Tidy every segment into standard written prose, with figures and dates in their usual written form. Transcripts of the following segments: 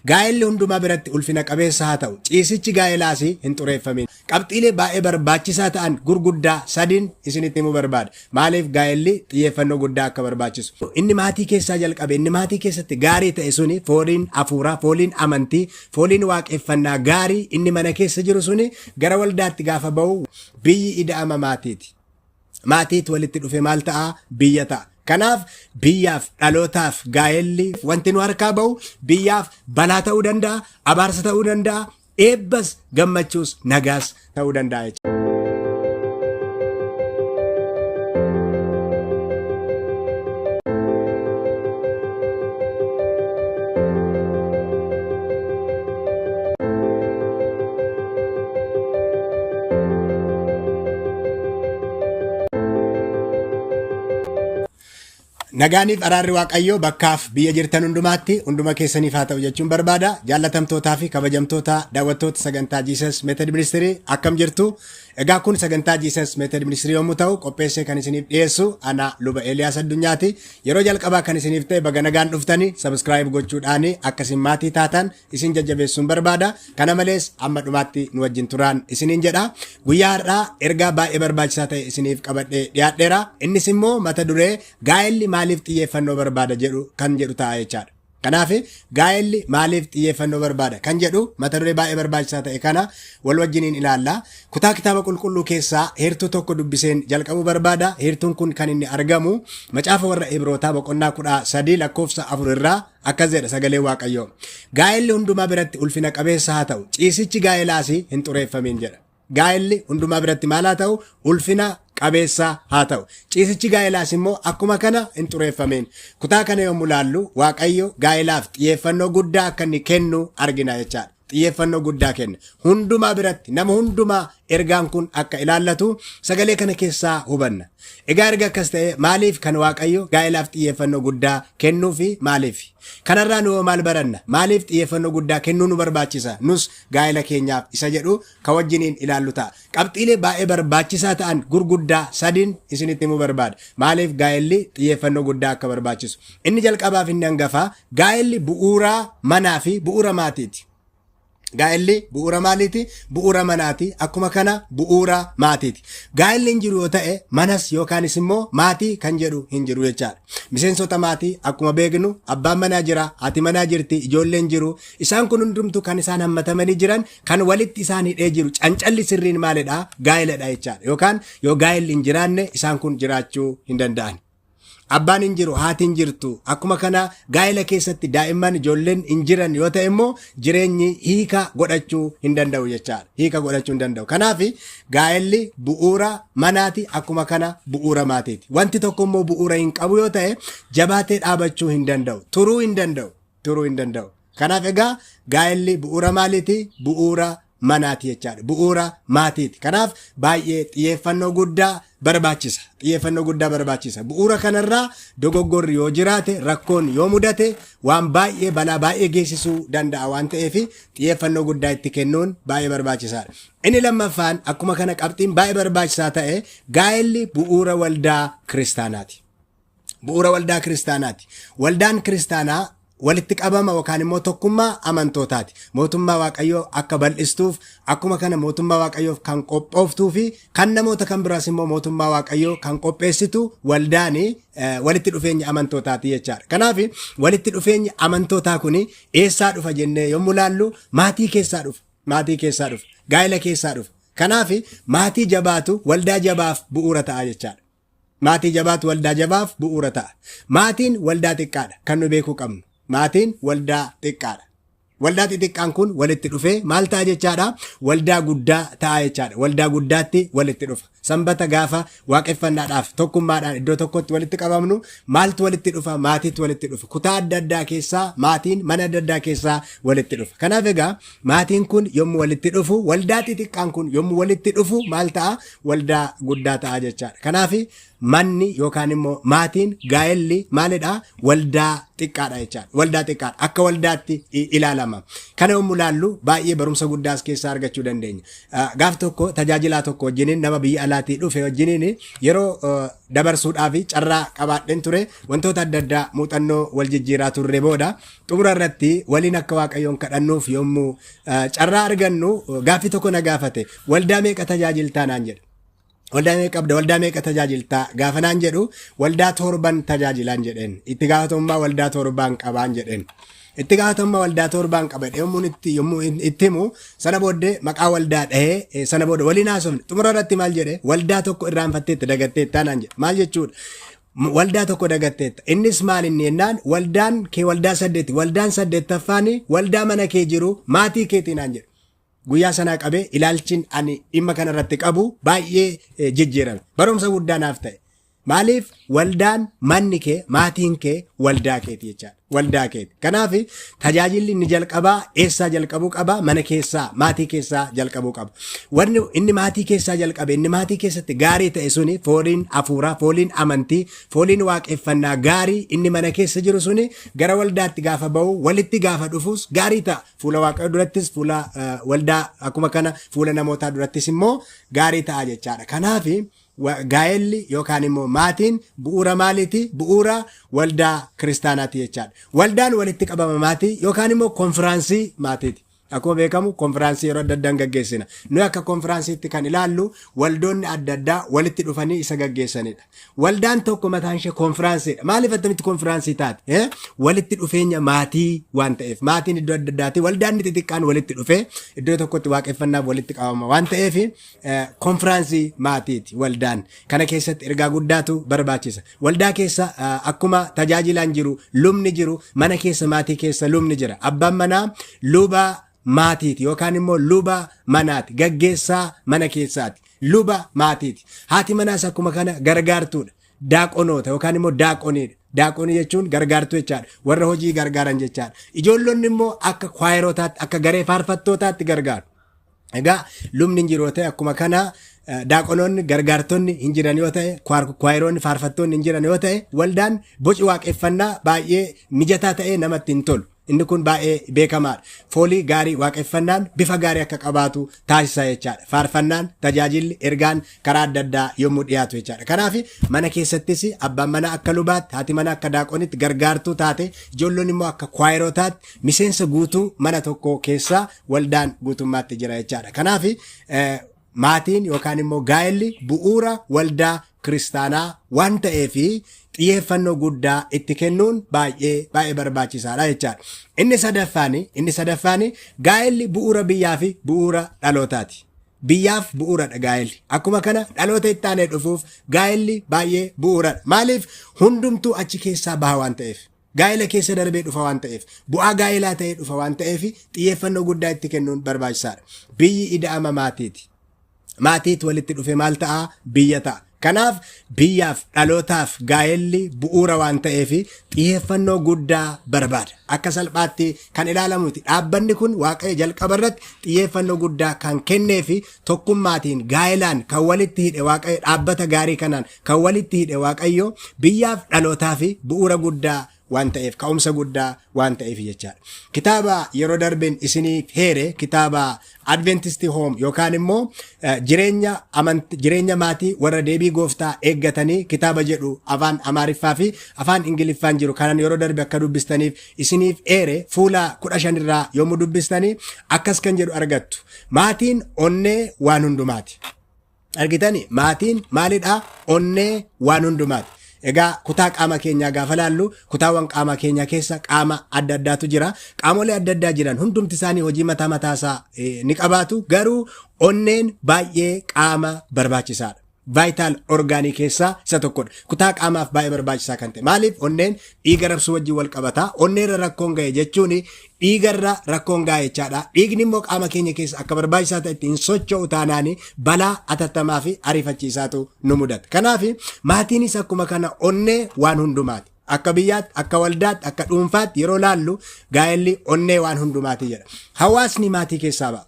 Gaa'elli hundumaa biratti ulfina qabeessa haa ta'u. Ciisichi gaa'elaas hin xureeffamin. Qabxiilee baay'ee barbaachisaa ta'an gurguddaa sadiin isinitti himuu barbaada. Maaliif gaa'elli xiyyeeffannoo guddaa akka barbaachisu. Inni maatii keessaa jalqabe, inni maatii keessatti gaarii ta'e suni fooliin hafuuraa, fooliin amantii, fooliin waaqeffannaa gaarii inni mana keessa jiru suni gara waldaatti gaafa ba'u biyyi ida'ama maatiiti. Maatiitu walitti dhufe maal ta'a? Biyya ta'a. Kanaaf biyyaaf dhalootaaf gaa'elli wanti nu harkaa ba'u biyyaaf balaa ta'uu danda'a, abaarsa ta'uu danda'a, eebbas, gammachuus, nagaas ta'uu danda'a jechuudha. Nagaaniif araarri Waaqayyoo bakkaaf biyya jirtan hundumaatti hunduma keessaniif haa ta'u jechuun barbaada. Jaallatamtootaa fi kabajamtoota daawwattoota sagantaa Jesus Method Ministry akkam jirtu? Egaa kun sagantaa Jesus Method Ministry yommuu ta'u qopheessee kan isiniif dhiyeessu ana Luba Eeliyaas Addunyaati. Yeroo jalqabaa kan isiniif ta'e baga nagaan dhuftani subscribe gochuudhaan akka isin maatii taatan isin jajjabeessuun barbaada. Kana malees amma dhumaatti nu wajjin turaan isiniin jedha. Guyyaa har'aa ergaa baay'ee barbaachisaa ta'e isiniif qabadhee dhiyaadheera. Innis immoo mata duree gaa'elli maaliif xiyyeeffannoo barbaada jedhu kan jedhu ta'a jechaadha. Kanaaf gaa'elli maaliif xiyyeeffannoo barbaada kan jedhu mata duree baay'ee barbaachisaa ta'e kana wal wajjiniin ilaalla. Kutaa kitaaba qulqulluu keessaa heertuu tokko dubbiseen jalqabuu barbaada. Heertuun kun kan inni argamu macaafa warra Ibrootaa boqonnaa 13 lakkoofsa 4 irraa akkas jedha sagalee Waaqayyoo. Gaa'elli hundumaa biratti ulfina qabeessa haa ta'u, ciisichi gaa'elaas hin xureeffamin jedha. Gaa'elli hundumaa biratti maal haa ta'u? Ulfina qabeessa haa ta'u. Ciisichi gaa'elaas immoo akkuma kana hin xureeffamin. Kutaa kana yommuu laallu Waaqayyo gaa'elaaf xiyyeeffannoo guddaa akka inni kennu argina jechaadha. Xiyyeeffannoo guddaa kenna. Hundumaa biratti nama hundumaa ergaan kun akka ilaallatu sagalee kana keessaa hubanna. Egaa erga akkas ta'e maaliif kan Waaqayyo gaa'elaaf xiyyeeffannoo guddaa kennuu fi maaliif? Kanarraa nu maal baranna? Maaliif xiyyeeffannoo guddaa kennuu nu barbaachisa? Nus gaa'ela keenyaaf isa jedhu ka wajjiniin ilaallu ta'a. Qabxiilee baay'ee barbaachisaa ta'an gurguddaa sadiin isinitti himuu barbaada. Maaliif gaa'elli xiyyeeffannoo guddaa akka barbaachisu. Inni jalqabaaf inni hangafaa gaa'elli bu'uura manaa fi bu'uura maatiiti. Gaa'elli bu'uura maaliiti? Bu'uura manaati. Akkuma kana bu'uura maatiiti. Gaa'elli hin jiru yoo ta'e manas yookaanis immoo maatii kan jedhu hin jiru jechaadha. Miseensota maatii akkuma beeknu abbaan manaa jira, haati manaa jirti, ijoolleen jiru. Isaan kun hundumtuu kan isaan hammatamanii jiran kan walitti isaan hidhee jiru cancalli sirriin maalidha? Gaa'eladha jechaadha. Yookaan yoo gaa'elli hin jiraanne isaan kun jiraachuu hin danda'an. Abbaan hin jiru, haati hin jirtu. Akkuma kana gaa'ela keessatti daa'imman ijoolleen hin jiran yoo ta'e immoo jireenyi hiika godhachuu hin danda'u jechaadha. Hiika godhachuu hin danda'u. Kanaaf gaa'elli bu'uura manaati akkuma kana bu'uura maatiiti. Wanti tokko immoo bu'uura hin qabu yoo ta'e jabaatee dhaabachuu hin danda'u. Turuu hin danda'u. Turuu hin danda'u. Kanaaf egaa gaa'elli bu'uura maaliiti? Bu'uura manaati jechaadha. Bu'uura maatiiti. Kanaaf baay'ee xiyyeeffannoo guddaa barbaachisa. Xiyyeeffannoo guddaa barbaachisa. Bu'uura kanarraa dogoggorri yoo jiraate, rakkoon yoo mudate waan baay'ee balaa baay'ee geessisuu danda'a waan ta'eef xiyyeeffannoo guddaa itti kennuun baay'ee barbaachisaadha. Inni lammaffaan akkuma kana qabxiin baay'ee barbaachisaa ta'e gaa'elli bu'uura waldaa kiristaanaati. Bu'uura waldaa kiristaanaati. Waldaan kiristaanaa walitti qabama yookaan immoo tokkummaa amantootaati. Mootummaa Waaqayyoo akka bal'istuuf akkuma kana mootummaa Waaqayyoof kan qophooftuu fi kan namoota kan biraas immoo mootummaa Waaqayyoo kan qopheessitu waldaan walitti dhufeenya amantootaati jechaadha. Kanaaf walitti dhufeenyi amantootaa kun eessaa dhufa jennee yommuu laallu maatii keessaa dhufa. Maatii keessaa dhufa. Gaa'ela keessaa dhufa. Kanaaf maatii jabaatu waldaa jabaaf bu'uura ta'a jechaadha. Maatii jabaatu waldaa jabaaf bu'uura ta'a. Maatiin waldaa xiqqaadha kan nu beekuu qabnu. Maatiin waldaa xiqqaadha. Waldaa xixiqqaan kun walitti dhufee maal ta'a jechaadha? Waldaa guddaa ta'a jechaadha. Waldaa guddaatti walitti dhufa. Sanbata gaafa waaqeffannaadhaaf tokkummaadhaan iddoo tokkotti walitti qabamnu maaltu walitti dhufa? Maatiitu walitti dhufa. Kutaa adda addaa keessaa maatiin mana adda addaa keessaa walitti dhufa. Kanaaf egaa maatiin kun yommuu walitti dhufu waldaa xixiqqaan kun yommuu walitti dhufu maal ta'a? Waldaa guddaa ta'a jechaadha. Kanaaf manni yookaan immoo maatiin gaa'elli maalidha? Waldaa xiqqaadha jechaadha. Waldaa xiqqaadha. Akka waldaatti ilaalama. Kana yommuu laallu baay'ee barumsa guddaas keessaa argachuu dandeenya. Gaaf tokko tajaajilaa tokko wajjiniin, nama biyya alaatii dhufe wajjiniin yeroo dabarsuudhaaf carraa qabaadheen ture. Wantoota adda addaa muuxannoo wal jijjiiraa turre. Booda xumura irratti waliin akka Waaqayyoon kadhannuuf yommuu carraa argannu gaaffii tokko na gaafate. "Waldaa meeqa tajaajiltaa?" naan jedhe. "Waldaa meeqa qabda? Waldaa meeqa tajaajiltaa?" gaafa naan jedhu, "Waldaa torban tajaajilaan" jedheen. "Itti gaafatamummaa waldaa torbaan qabaan" jedheen. Itti gaafatamummaa waldaa torbaan qaba yommuu itti himu, sana booddee maqaa waldaa dhahee, sana booda waliin haasofne. Xumura irratti maal jedhe? "Waldaa tokko irraanfatteetta, dagatteettaa" naan jedhe. Maal jechuudha? Waldaa tokko dagatteetta. Innis maal inni jennaan, "Waldaan kee waldaa saddeeti. Waldaan saddeettaffaan waldaa mana kee jiru, maatii keetii" naan jedhe. Guyyaa sanaa qabee ilaalchin ani dhimma kanarratti qabu baay'ee jijjiirame. Barumsa guddaa naaf ta'e. Maaliif? Waldaan manni kee, maatiin kee waldaa keeti jechaadha. Waldaa keeti. Kanaaf tajaajilli inni jalqabaa eessaa jalqabuu qaba? Mana keessaa, maatii keessaa jalqabuu qaba. Wanni inni maatii keessaa jalqabe, inni maatii keessatti gaarii ta'e suni, fooliin hafuuraa, fooliin amantii, fooliin waaqeffannaa gaarii inni mana keessa jiru suni gara waldaatti gaafa ba'u, walitti gaafa dhufus gaarii ta'a. Fuula Waaqayyoo durattis, fuula waldaa akkuma kana fuula namootaa durattis immoo gaarii ta'a jechaadha. Kanaaf gaa'elli yookaan immoo maatiin bu'uura maaliiti? Bu'uura waldaa kiristaanaati jechaadha. Waldaan walitti qabama maatii yookaan immoo konfiraansii maatiiti. Akkuma beekamu konfiraansii yeroo adda addaan gaggeessina. Nuyi akka konfiraansiitti kan ilaallu waldoonni adda addaa walitti dhufanii isa gaggeessanidha. Waldaan tokko mataan ishee konfiraansiidha. Maaliif, attamitti konfiraansii taate? Walitti dhufeenya maatii waan ta'eef. Maatiin iddoo adda addaati. Waldaan xixiqqaan walitti dhufee iddoo tokkotti waaqeffannaaf walitti qabama waan ta'eef konfiraansii maatiiti waldaan. Kana keessatti ergaa guddaatu barbaachisa. Waldaa keessa akkuma tajaajilaan jiru, lubni jiru, mana keessa, maatii keessa lubni jira. Abbaan manaa luba maatiiti yookaan immoo luba manaati. Gaggeessaa mana keessaati. Luba maatiiti. Haati manaas akkuma kana gargaartuudha. Daaqonoota yookaan immoo daaqoniidha. Daaqonii jechuun gargaartuu jechaadha. Warra hojii gargaaran jechaadha. Ijoollonni immoo akka kwaayirotaatti, akka garee faarfattootaatti gargaaru. Egaa lubni hin jiru yoo ta'e, akkuma kana daaqonoonni gargaartonni hin jiran yoo ta'e, kwaayiroonni faarfattoonni hin jiran yoo ta'e, waldaan boci waaqeffannaa baay'ee mijataa ta'ee namatti hin tolu. Inni kun baay'ee beekamaadha. Foolii gaarii waaqeffannaan bifa gaarii akka qabaatu taasisa jechaadha. Faarfannaan, tajaajilli, ergaan karaa adda addaa yommuu dhiyaatu jechaadha. Kanaaf mana keessattis abbaan manaa akka lubaatti, haati manaa akka daaqonitti gargaartuu taate, ijoollonni immoo akka kwaayirotaatti miseensa guutuu mana tokko keessaa waldaan guutummaatti jira jechaadha. Kanaaf maatiin yookaan immoo gaa'elli bu'uura waldaa kiristaanaa waan ta'eef xiyyeeffannoo guddaa itti kennuun baay'ee baay'ee barbaachisaadha jechaadha. Inni sadaffaani gaa'elli bu'uura biyyaa fi bu'uura dhalootaati. Biyyaaf bu'uuradha gaa'elli. Akkuma kana dhaloota itti aanee dhufuuf gaa'elli baay'ee bu'uuradha. Maaliif? Hundumtuu achi keessaa baha waan ta'eef. Gaa'ela keessa darbee dhufa waan ta'eef, bu'aa gaa'elaa ta'ee dhufa waan ta'eef xiyyeeffannoo guddaa itti kennuun barbaachisaadha. Biyyi ida'ama maatiiti. Maatiitu walitti dhufe maal ta'a? Biyya ta'a. Kanaaf biyyaaf dhalootaaf gaa'elli bu'uura waan ta'eef xiyyeeffannoo guddaa barbaada. Akka salphaatti kan ilaalamuti. Dhaabbanni kun Waaqayyo jalqaba irratti xiyyeeffannoo guddaa kan kennee fi tokkummaatiin gaa'elaan kan walitti hidhe Waaqayyo, dhaabbata gaarii kanaan kan walitti hidhe Waaqayyo, biyyaaf dhalootaa fi bu'uura guddaa waan ta'eef, ka'umsa guddaa waan ta'eef jechaadha. Kitaaba yeroo darbeen isiniif heere, kitaaba Adventist Home yookaan immoo jireenya maatii warra deebii gooftaa eeggatanii kitaaba jedhu afaan Amaariffaa fi afaan Ingiliffaan jiru kanan yeroo darbe akka dubbistaniif isiniif eere, fuula 15 irraa yommuu dubbistanii akkas kan jedhu argattu. Maatiin onnee waan hundumaati. Argitani, maatiin maalidha? Onnee waan hundumaati. Egaa kutaa qaama keenyaa gaafa laallu, kutaawwan qaama keenyaa keessa qaama adda addaatu jira. Qaamolee adda addaa jiran hundumti isaanii hojii mataa mataasaa ni qabaatu. Garuu onneen baay'ee qaama barbaachisaadha. Vital organ keessaa isa tokkodha. Kutaa qaamaaf baay'ee barbaachisaa kan ta'e. Maaliif? Onneen dhiiga rabsuu wajjin wal qabata. Onneerra rakkoon ga'e jechuun dhiigarra rakkoon ga'e jechaadha. Dhiigni immoo qaama keenya keessa akka barbaachisaa ta'etti hin socho'u taanaan balaa atattamaa fi ariifachiisaatu nu mudata. Kanaaf maatiinis akkuma kana onnee waan hundumaati. Akka biyyaatti, akka waldaatti, akka dhuunfaatti yeroo laallu gaa'elli onnee waan hundumaati jedha. Hawaasni maatii keessaa ba'a.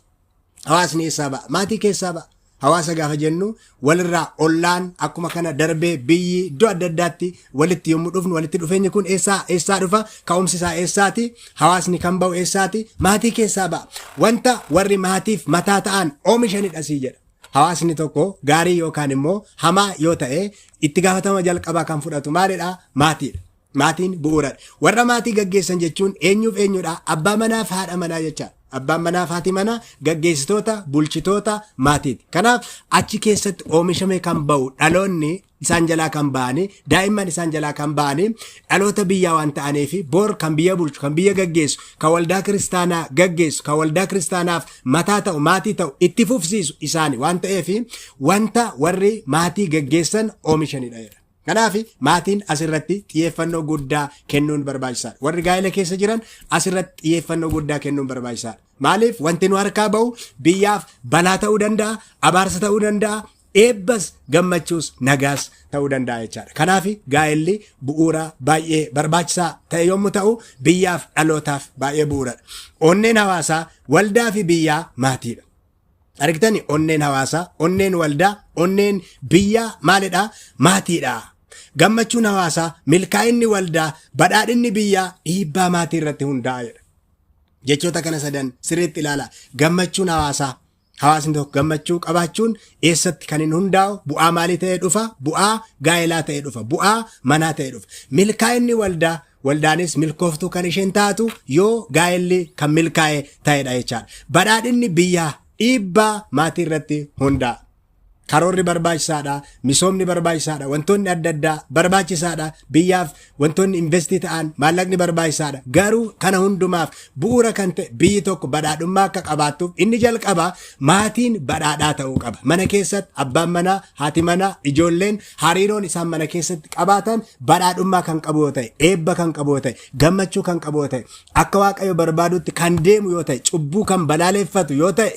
Hawaasni eessaa ba'a? Maatii keessaa ba'a. Hawaasa gaafa jennu walirraa ollaan akkuma kana darbee biyyi iddoo adda addaatti walitti yommuu dhufnu walitti dhufeenyi kun eessaa eessaa dhufa? Ka'umsi isaa eessaati? Hawaasni kan ba'u eessaati? Maatii keessaa ba'a. Wanta warri maatiif mataa ta'an oomishanidha sii jedha. Hawaasni tokko gaarii yookaan immoo hamaa yoo ta'e itti gaafatama jalqabaa kan fudhatu maalidha? Maatiidha. Maatiin bu'uuradha. Warra maatii gaggeessan jechuun eenyuuf eenyudha? Abbaa manaaf haadha manaa jechaadha. Abbaan manaaf haati manaa gaggeessitoota, bulchitoota maatiiti. Kanaaf achi keessatti oomishame kan ba'u dhaloonni isaan jalaa kan ba'anii daa'imman isaan jalaa kan ba'anii dhaloota biyyaa waan ta'aniif bor kan biyya bulchu, kan biyya gaggeessu, kan waldaa kiristaanaa gaggeessu, kan waldaa kiristaanaaf mataa ta'u, maatii ta'u itti fufsiisu isaani waan ta'eef wanta warri maatii gaggeessan oomishanidha jedha. Kanaaf maatiin asirratti xiyyeeffannoo guddaa kennuun barbaachisaadha. Warri gaa'ela keessa jiran asirratti xiyyeeffannoo guddaa kennuun barbaachisaadha. Maaliif wanti nu harkaa ba'u biyyaaf balaa ta'uu danda'a, abaarsa ta'uu danda'a, eebbas, gammachuus, nagaas ta'uu danda'a jechaadha. Kanaaf gaa'elli bu'uura baay'ee barbaachisaa ta'e yommuu ta'u biyyaaf dhalootaaf baay'ee bu'uuradha. Onneen hawaasaa waldaa fi biyyaa maatiidha. Argitani onneen hawaasaa, onneen waldaa, onneen biyyaa maalidha? Maatiidha. Gammachuun hawaasaa, milkaa'inni waldaa, badhaadhinni biyyaa dhiibbaa maatii irratti hundaa'a jedha. Jechoota kana sadan sirriitti ilaala. Gammachuun hawaasaa, hawaasni tokko gammachuu qabaachuun eessatti kan hin hundaa'u bu'aa maalii ta'ee dhufa? Bu'aa gaa'elaa ta'ee dhufa. Bu'aa manaa ta'ee dhufa. Milkaa'inni waldaa Waldaanis milkooftuu kan isheen taatu yoo gaa'elli kan milkaa'e ta'edha jechaadha. Badhaadhinni biyyaa dhiibbaa maatii irratti hundaa'a. Karoorri barbaachisaadha, misoomni barbaachisaadha, wantoonni adda addaa barbaachisaadha, biyyaaf wantoonni investii ta'an maallaqni barbaachisaadha. Garuu kana hundumaaf bu'uura kan ta'e biyyi tokko badhaadhummaa akka qabaattuuf inni jalqaba maatiin badhaadhaa ta'uu qaba. Mana keessatti abbaan manaa, haati manaa, ijoolleen hariiroon isaan mana keessatti qabaatan badhaadhummaa kan qabu yoo ta'e, eebba kan qabu yoo ta'e, gammachuu kan qabu yoo ta'e, akka Waaqayyo barbaadutti kan deemu yoo ta'e, cubbuu kan balaaleeffatu yoo ta'e,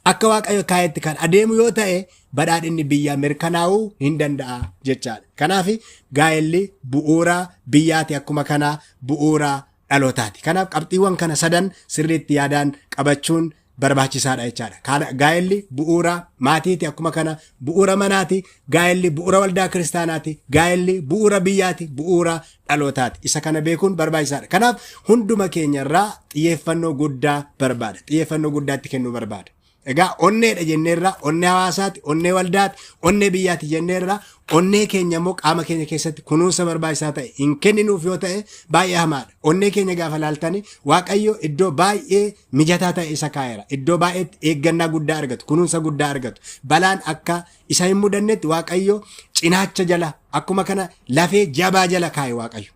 akka Waaqayyo kaayetti kan adeemu yoo ta'e, badhaadhinni biyyaa mirkanaa'uu hin danda'a jechaadha. Kanaaf gaa'elli bu'uura biyyaati akkuma kanaa bu'uura dhalootaati. Kanaaf qabxiiwwan kana sadan sirriitti yaadaan qabachuun barbaachisaadha jechaadha. Kana gaa'elli bu'uura maatiiti akkuma kana bu'uura manaati. Gaa'elli bu'uura waldaa kiristaanaati. Gaa'elli bu'uura biyyaati. Bu'uura dhalootaati. Isa kana beekuun barbaachisaadha. Kanaaf hunduma keenyarraa xiyyeeffannoo guddaa barbaada. Xiyyeeffannoo guddaatti kennuu barbaada. Egaa onneedha jenneerra, onnee hawaasaati, onnee waldaati, onnee biyyaati jenneerra, onnee keenya immoo qaama keenya keessatti kunuunsa barbaachisaa ta'e hin kenninuuf yoo ta'e baay'ee hamaadha. Onnee keenya gaafa laaltani Waaqayyo iddoo baay'ee mijataa ta'e isa kaa'eera. Iddoo baay'eetti eeggannaa guddaa argatu, kunuunsa guddaa argatu. Balaan akka isa hin mudannetti Waaqayyo cinaacha jala akkuma kana lafee jabaa jala kaa'e Waaqayyo.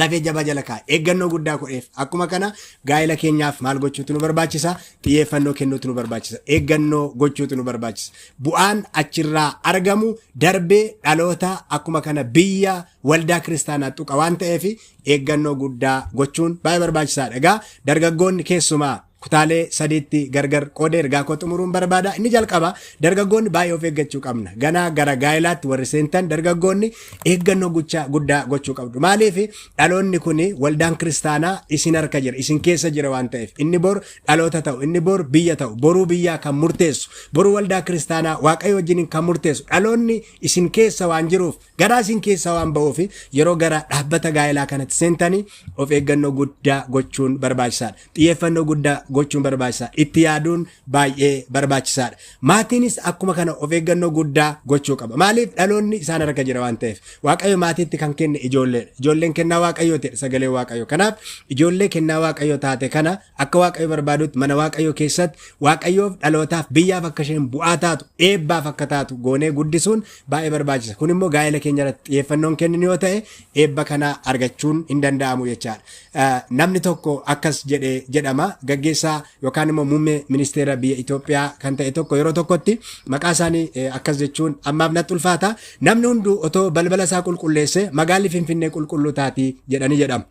Lafee jabaa jala kaa'e eeggannoo guddaa godheef. Akkuma kana gaa'ela keenyaaf maal gochuutu nu barbaachisa? Xiyyeeffannoo kennuutu nu barbaachisa. Eeggannoo gochuutu nu barbaachisa. Bu'aan achirraa argamu darbee dhaloota akkuma kana biyya waldaa kiristaanaa tuqa waan ta'eef eeggannoo guddaa gochuun baay'ee barbaachisaadha. Egaa dargaggoonni keessumaa kutaalee sadiitti gargar qoodee ergaa koo xumuruun barbaada. Inni jalqaba dargaggoonni baay'ee of eeggachuu qabna. Ganaa gara gaa'ilaatti warri seentan dargaggoonni eeggannoo guddaa gochuu qabdu. Maaliif dhaloonni kun waldaan kiristaanaa isin harka jira, isin keessa jira waan ta'eef inni bor dhaloota ta'u, inni bor biyya ta'u, boruu biyyaa kan murteessu, boruu waldaa kiristaanaa Waaqayyo wajjiniin kan murteessu dhaloonni isin keessa waan jiruuf Garaa isin keessaa waan ba'uuf yeroo gara dhaabbata gaa'elaa kanatti seentanii of eeggannoo guddaa gochuun barbaachisaadha. Xiyyeeffannoo guddaa gochuun barbaachisaadha. Itti yaaduun baay'ee barbaachisaadha. Maatiinis akkuma kana of eeggannoo guddaa gochuu qaba. Maaliif dhaloonni isaan harka jira waan ta'eef. Waaqayyo maatiitti kan kenne ijoolleedha. Ijoolleen kennaa Waaqayyooti sagalee Waaqayyo. Kanaaf ijoollee kennaa Waaqayyo taate kana akka Waaqayyo barbaadutti mana Waaqayyo keessatti Waaqayyoof dhalootaaf biyyaaf akka isheen bu'aa taatu eebbaaf akka taatu goonee guddisuun baay'ee barbaachisa. Kun immoo gaa'ela keenya irratti xiyyeeffannoon kenninu yoo ta'e eebba kana argachuun hin danda'amu jechaadha. Namni tokko akkas jedhe jedhama gaggeessaa yookaan immoo muummee ministeera biyya Itoophiyaa kan ta'e tokko yeroo tokkotti maqaa isaanii akkas jechuun ammaaf natti ulfaata. Namni hunduu otoo balbala isaa qulqulleesse magaalli Finfinnee qulqulluu taati jedhanii jedhama.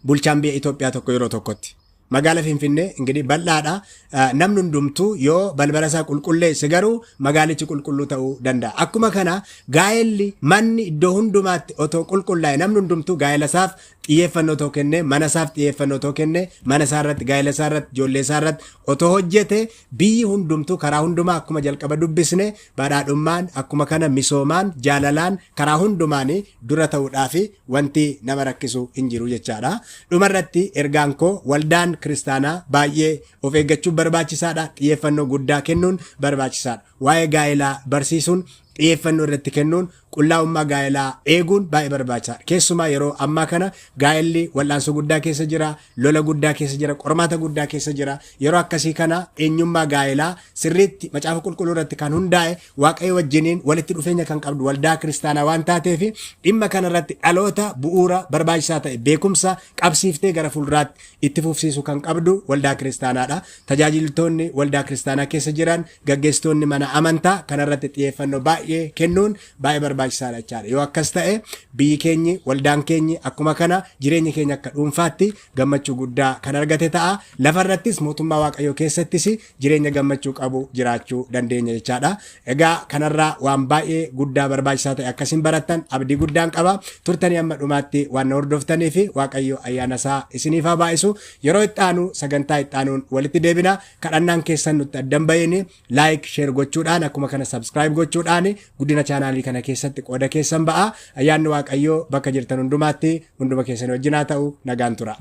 Bulchaan biyya Itoophiyaa tokko yeroo tokkotti. Magaala Finfinnee ingidihi bal'aadha. Namni hundumtuu yoo balbala isaa qulqulleesse garuu magaalichi qulqulluu ta'uu danda'a. Akkuma kana gaa'elli manni iddoo hundumaatti otoo qulqullaa'e namni hundumtuu gaa'ela isaaf Xiyyeeffannoo otoo kennee, mana isaaf xiyyeeffannoo otoo kennee, mana isaa irratti, gaa'ela isaa irratti, ijoollee isaa irratti otoo hojjete, biyyi hundumtuu karaa hundumaa akkuma jalqaba dubbisne badhaadhummaan, akkuma kana misoomaan, jaalalaan, karaa hundumaan dura ta'uudhaaf wanti nama rakkisu hin jiru jechaadha. Dhumarratti ergaan koo, waldaan kiristaanaa baay'ee of eeggachuun barbaachisaadha. Xiyyeeffannoo guddaa kennuun barbaachisaadha. Waa'ee gaa'elaa barsiisuun, xiyyeeffannoo irratti kennuun, qullaa'ummaa gaa'elaa eeguun baay'ee barbaachisaadha. Keessumaa yeroo ammaa kana gaa'elli wal'aansoo guddaa keessa jira, lola guddaa keessa jira, qormaata guddaa keessa jira. Yeroo akkasii kana eenyummaa gaa'elaa sirriitti Macaafa Qulqulluu irratti kan hundaa'e, Waaqayyo wajjiniin walitti dhufeenya kan qabdu waldaa kiristaanaa waan taateef, dhimma kanarratti dhaloota bu'uura barbaachisaa ta'e beekumsa qabsiiftee gara fuulduraatti itti fufsiisuu kan qabdu waldaa kiristaanaadha. Tajaajiltoonni waldaa kiristaanaa keessa jiran, gaggeessitoonni mana amantaa kanarratti xiyyeeffannoo baay'ee kennuun baay'ee barbaachisaadha jechaadha. Yoo akkas ta'e biyyi keenyi, waldaan keenyi, akkuma kana jireenyi keenya akka dhuunfaatti gammachuu guddaa kan argate ta'a. Lafarrattis mootummaa Waaqayyoo keessattis jireenya gammachuu qabu jiraachuu dandeenya jechaadha. Egaa kanarraa waan baay'ee guddaa barbaachisaa ta'e akkasiin barattan abdii guddaan qaba. Turtanii amma dhumaatti waan na hordoftanii fi Waaqayyo ayyaana isaa isiniif haa baay'isu. Yeroo itti aanu sagantaa itti aanuun walitti deebina. Kadhannaan keessan nutti addan bahiini. Like, share gochuudhaan, akkuma kana subscribe gochuudhaan guddina chaanaalii kana keessatti qooda keessan ba'a. Ayyaanni Waaqayyoo bakka jirtan hundumaatti hunduma keessan wajjin haa ta'u. Nagaan tura.